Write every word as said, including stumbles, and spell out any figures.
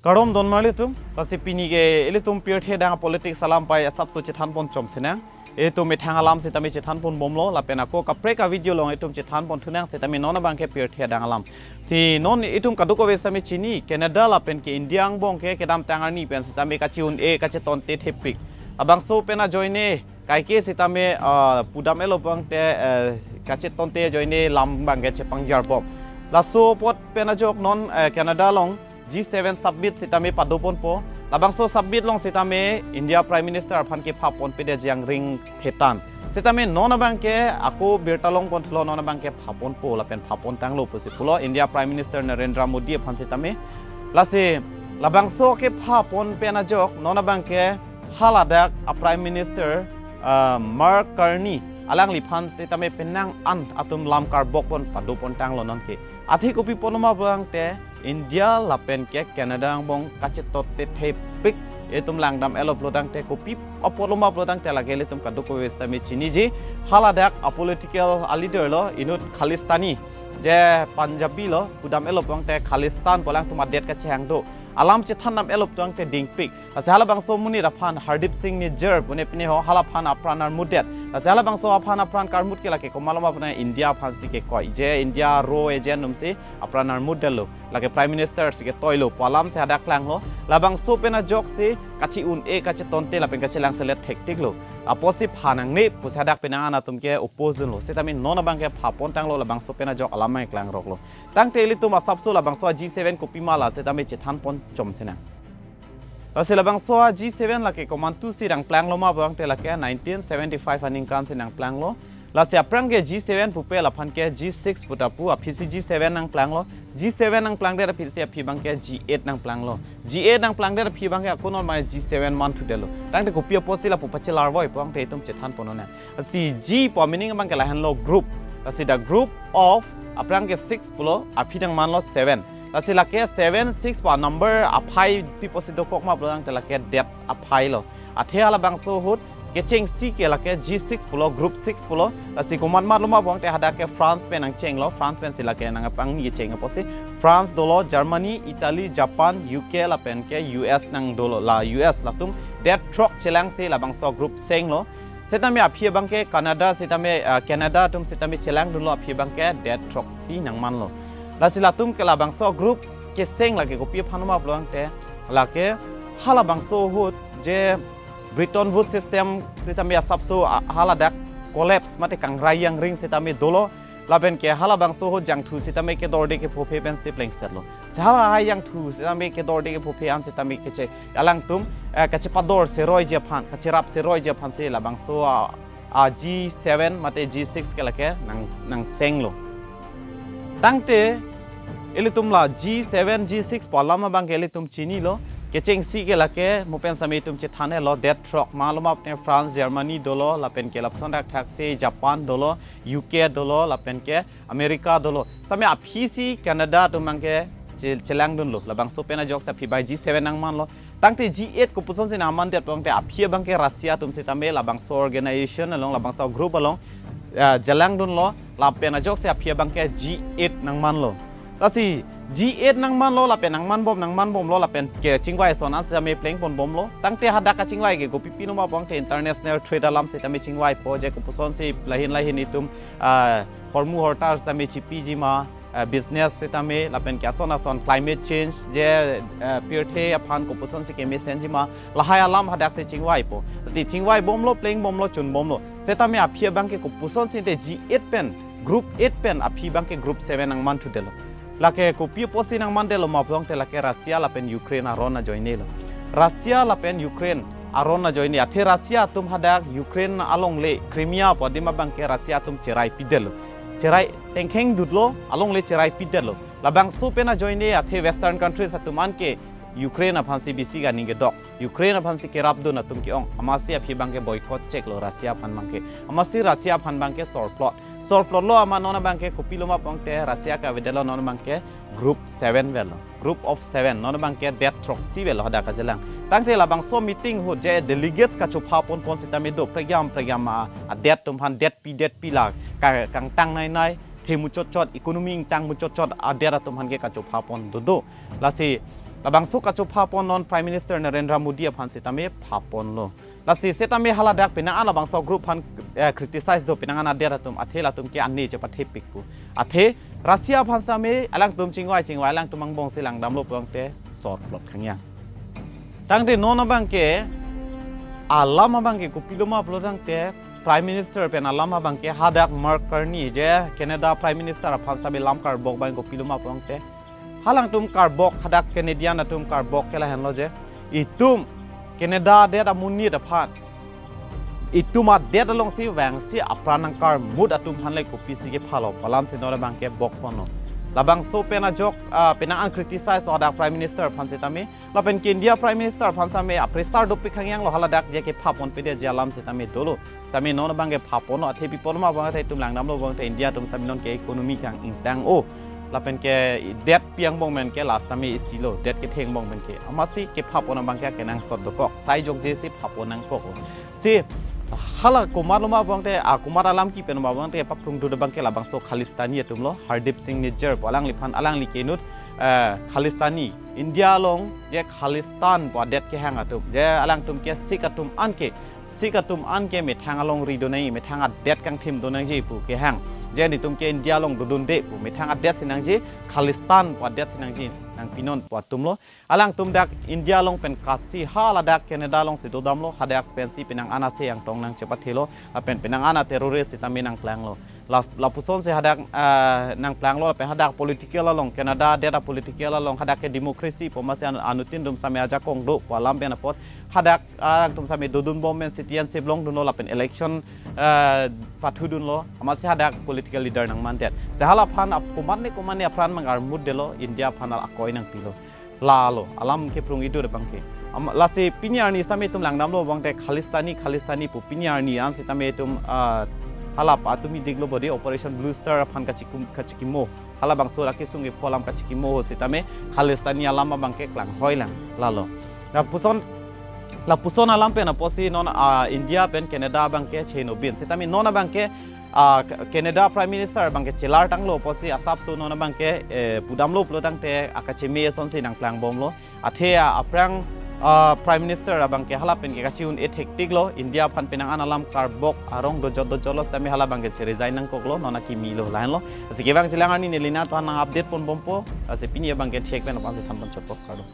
Kardom don marli atum, lasi pini ke ilitum pirthe adang politics alam pai asapso chethan pon chom sinang. Itum methang alam sitame chethan pon bomlo, lapen ako kaprek a-video along itum chethan pon thunang sitame non abang ke pirthe adang alam. Si non itum kadokave sitame chini, Canada lapen ke India angbong ke kedamtang arni pen sitame kachi-un-e kachetonte thepik. Labangso pen ajoine kaike sitame, ah, pudam-et lo abang te, eh, kachetonte ajoine lam abang ke chepangjar bom. Laso apot pen ajok non, eh, Canada along G seven summit sitame pado ponpo. Labangso summit along sitame India Prime Minister aphan kepha ponpe de jangring thetan. Sitame non abang ke ako birta long pon thulo, non abang kepha ponpo lapen pha pon tanglo pusi pulo India Prime Minister Narendra Modi aphan sitame. Lasi labangso kepha pon pen ajok non abang ke haladak a-Prime Minister, ah, Mark Carney alangliphan sitame penang an atum lam karbok pon pado pon tanglo non ke. Athe kopi pulo ma abang te India lapen ke Canada angbong kachetonte thepik itum langdam-et lo pulo tangte kopi pulo ma pulo tangte lake ilitum kadokave sitame chiniji, haladak a-political a-leader lo inut Khalistani, je Punjabi lo, pudam-et lo pulo tangte Khalistan pu alangtum adet kachehang do. Alam chethan dam-et lo pulo tangte dingpik. Lasi halabangso amonit aphan Hardeep Singh Nijjar pune pine ho, halaphan apran armutdet. Lasi halabangso aphan apran karmut ke lake komatlo ma pune India aphansi kekoi. Je India ro ejen atumsi apran armutdetlo. Lake Prime Minister si ketoilo pu alam si hadak klanglo. Labangso pen ajoksi kachi-un-e kachetonte lapen kachelang selet thektiklo. Apotsi pha nangne pusi hadak penang an atum ke oppose dunlo. Sitame non abang kepha pon tanglo labangso pen ajok alam abang klangroklo. Tangte ilitum asapso labangso a-G seven kopima la sitame chethan pon chom sinang. Lasi labangso a-G seven lake komantusi nangplanglo ma abang te lake nineteen seventy-five aningkan si nangplanglo. Lasi aphrang ke G seven pupe laphan ke G six pu ta pu, aphisi G seven nangplanglo. G seven nangplangdet aphisi aphi abang ke G eight nangplanglo. G eight nangplangdet aphi abang ke akunor mai G seven man thudetlo. Tangte kopi apotsi lapu pachelar voi pu abang te itum chethan pon nang. Lasi G pu a-meaning abang ke lahenlo group. Lasi the group of, aphrang ke six pulo, aphi nangmanlo seven. Lasi lake seven six pu a-number aphai pi apotsi dokok ma pulo tangte lake det aphai lo. Athe halabangso ahut kechengsi ke lake G six pulo, group six pulo. Lasi komat matlo ma abang te hadak ke France pen nangchenglo, France pensi lake nangpangni kecheng apotsi. France dolo, Germany, Italy, Japan, U K lapen ke U S nang dolo, la U S latum det throk chelangsi labangso group senglo. Sitame aphi abang ke Canada sitame, ah, Canada atum sitame chelangdunlo, aphi abang ke det throksi nangmanlo. Lasi latum ke labangso group keseng lake kopi aphan ma pulo tangte lake halabangso ahut je Bretton Woods system sitame asapso, ah, haladak collapse mate kangrai yangring sitame dolo. Lapen ke halabangso ahut jangthu sitame kedorde kepho aphe pensi plengsetlo. Si halahai jangthu sitame kedorde kepho aphe an sitame keche alangtum, eh, kachepador seroiji aphan, kacherap seroiji aphansi labangso a, a G seven mate G six ke lake nang, nangsenglo. Tangte ilitum la G seven, G six pu alam abang ke ilitum chinilo. Kechengsi ke lake mo pen sitame itum chethan-etlo, det throk ma lo ma pune France, Germany dolo, lapen ke lapuson thakthaksi Japan dolo, U K dolo, lapen ke America dolo. Sitame aphisi Canada atum abang ke che-, chelangdunlo. Labangso pen ajoksi aphi abang G seven nangmanlo. Tangte G eight kopusonsi nangmandet pulo tangte aphi abang ke Russia atum sitame labangso organization along, labangso group along, eh, chelangdunlo. Lapen ajoksi aphi abang ke G eight nangmanlo. Lasi G eight nangmanlo, lapen nangmanbom, nangmanbomlo, lapen kechingvai ason an sitame plengponbomlo. Tangte hadak kachingvai ke kopi pilo ma pulo tangte international trade alam sitame chingvaipo, je kopusonsi lahin lahin itum, ah, hormu hortar sitame chipiji ma, eh, business sitame, lapen ke ason ason climate change, je, eh, pirthe aphan kopusonsi kemesenji ma, lahai alam hadaksi chingvaipo. Lasi chingvaibomlo, plengbomlo, chunbomlo. Sitame aphi abang ke kopusonsi te G eight pen, group eight pen aphi abang ke group seven nangmanthudetlo. Lake kopi apotsi nangmandetlo ma pulo tangte lake Russia lapen Ukraine aron ajoinelo. Russia lapen Ukraine aron ajoine. Athe Russia atum hadak Ukraine alongle Crimea pu adim abang ke Russia atum cherai pidetlo. Cherai tengkheng dutlo, alongle cherai pidetlo. Labangso pen ajoine athe Western countries atum an ke Ukraine aphansi bisi kaning kedok. Ukraine aphansi kerapdun atum ke-ong. Amatsi aphi abang ke boycott cheklo Russia aphan abang ke. Amatsi Russia aphan abang ke sorplot. Sorplotlo amat non abang ke kopilo ma pulo tangte Russia ke avedetlo non abang ke group seven avelo. Group of seven. Non abang ke det throksi avelo hadak kachelang. Tangte labangso meeting ahut je delegates kachopha ponpon sitame do. Prekjam prekjam a, adet atum aphan detpi detpi la ka, kangtang nainai, the muchotchot, economy ingtang muchotchot adet atum aphan ke kachopha pon dodo. Lasi Labangso kachopha pon non Prime Minister Narendra Modi aphan sitame pha ponlo. Lasi sitame haladak penang an labangso group aphan, eh, criticize do, penang an adet atum, athe latum ke ani chepathepikpo. Athe Russia aphan sitame alangtum chingvai chingvai, alangtum angbong si langdamlo pulote sor plot khangyang. Tangte non abangke, alam abangke kopiloma pulo tangte, Prime Minister pen alam abangke hadak Mark Carney je Canada Prime Minister aphan sitame lam karbok abang kopiloma pulote, halangtum karbok, hadak Canadian atum karbok ke lahenlo je, itum Canada adet amonit aphan, itum adet alongsi vangsi apran nangkarmut atum aphan le kopisi kephalo pu alam si non abangke bok ponlo. Labangso pen ajok, ah, penang an criticize hadak Prime Minister aphan sitame, lapen ke India Prime Minister aphan sitame a-pressure dopik khangyanglo, haladak je kepha ponpedet je alam sitame dolo. Sitame non abangke pha ponlo, athe pi ponlo ma abangke itum langdamlo abangke India atum sitame non ke economy kang ingtang-o. Lapen ke det pi angbong pen ke last sitame isilo, det kethe angbong pen ke. Amatsi kepha pon abangke kenangsot dokok. Sai jokje si pha pon nangkok. Si hala komatlo ma abangke, a komat alam kepi ma abangke paprung dut abangke labangso Khalistani atumlo, Hardeep Singh Nijjar pu alangliphan, alangli ke inut, eh, Khalistani, India along je Khalistan pu adet kehang atum, je alangtum ke Sikh atum anke, Sikh atum anke methang alongri donangji, methang adet kangthim donangji pu kehang. Je netum ke India along dodunde pu, methang adet si nangji, Khalistan pu adet si nangji, nangpinon pu atumlo. Alangtum dak India along pen katsi haladak Canada alongsi dodamlo, hadak pensi penang an ase angtong nangchepathelo, lapen penang an a-terrorist sitame nangklanglo. La, lapuson si hadak, ah, nangklanglo, lapen hadak political along, Canada adet a-political along, hadak ke democracy pu amatsi an-, anuttin atum sitame ajakong do pu alam pen apot, hadak, ah, atum sitame dodunbom pen, citizenship longdunlo, lapen election, ah, pathudunlo, amatsi hadak political leader nangmandet. Si halaphan ap-, komatne komatne apran nang armut detlo, India aphan al akoi nangpilo. Lalo, alam keprung idur abangke. Am-, lasi pini arni sitame itum langdamlo abangke Khalistani, Khalistani pu pini arni an sitame itum, ah, halap atum idiklo bodi Operation Blue Star aphan kachikum, kachikimo. Halabangso ra kesung ipho alam kachikimo ho sitame Khalistani alam abangke klanghoi lang. Lalo. Lapuson, lapuson alam pen apotsi non, ah, India pen Canada abangke chenobin. Sitame non abangke, ah, Canada Prime Minister abangke chelar tanglo apotsi asapso non abangke, eh, pudamlo pulo tangte akacheme asonsi nangklangbomlo. Athe a-, aphrang, ah, Prime Minister abangke hala pen ke kachi-un-e thektiklo, India aphan penang an alam karbok arong dojot dojotlo sitame hala abangke che-resign nangkoklo, non akimilo, lahenlo. Lasi kevang chelang arni neli nangtumphan nang-update ponbompo, lasi pini abangke chek pen aphansi than ponchotpo, kardom.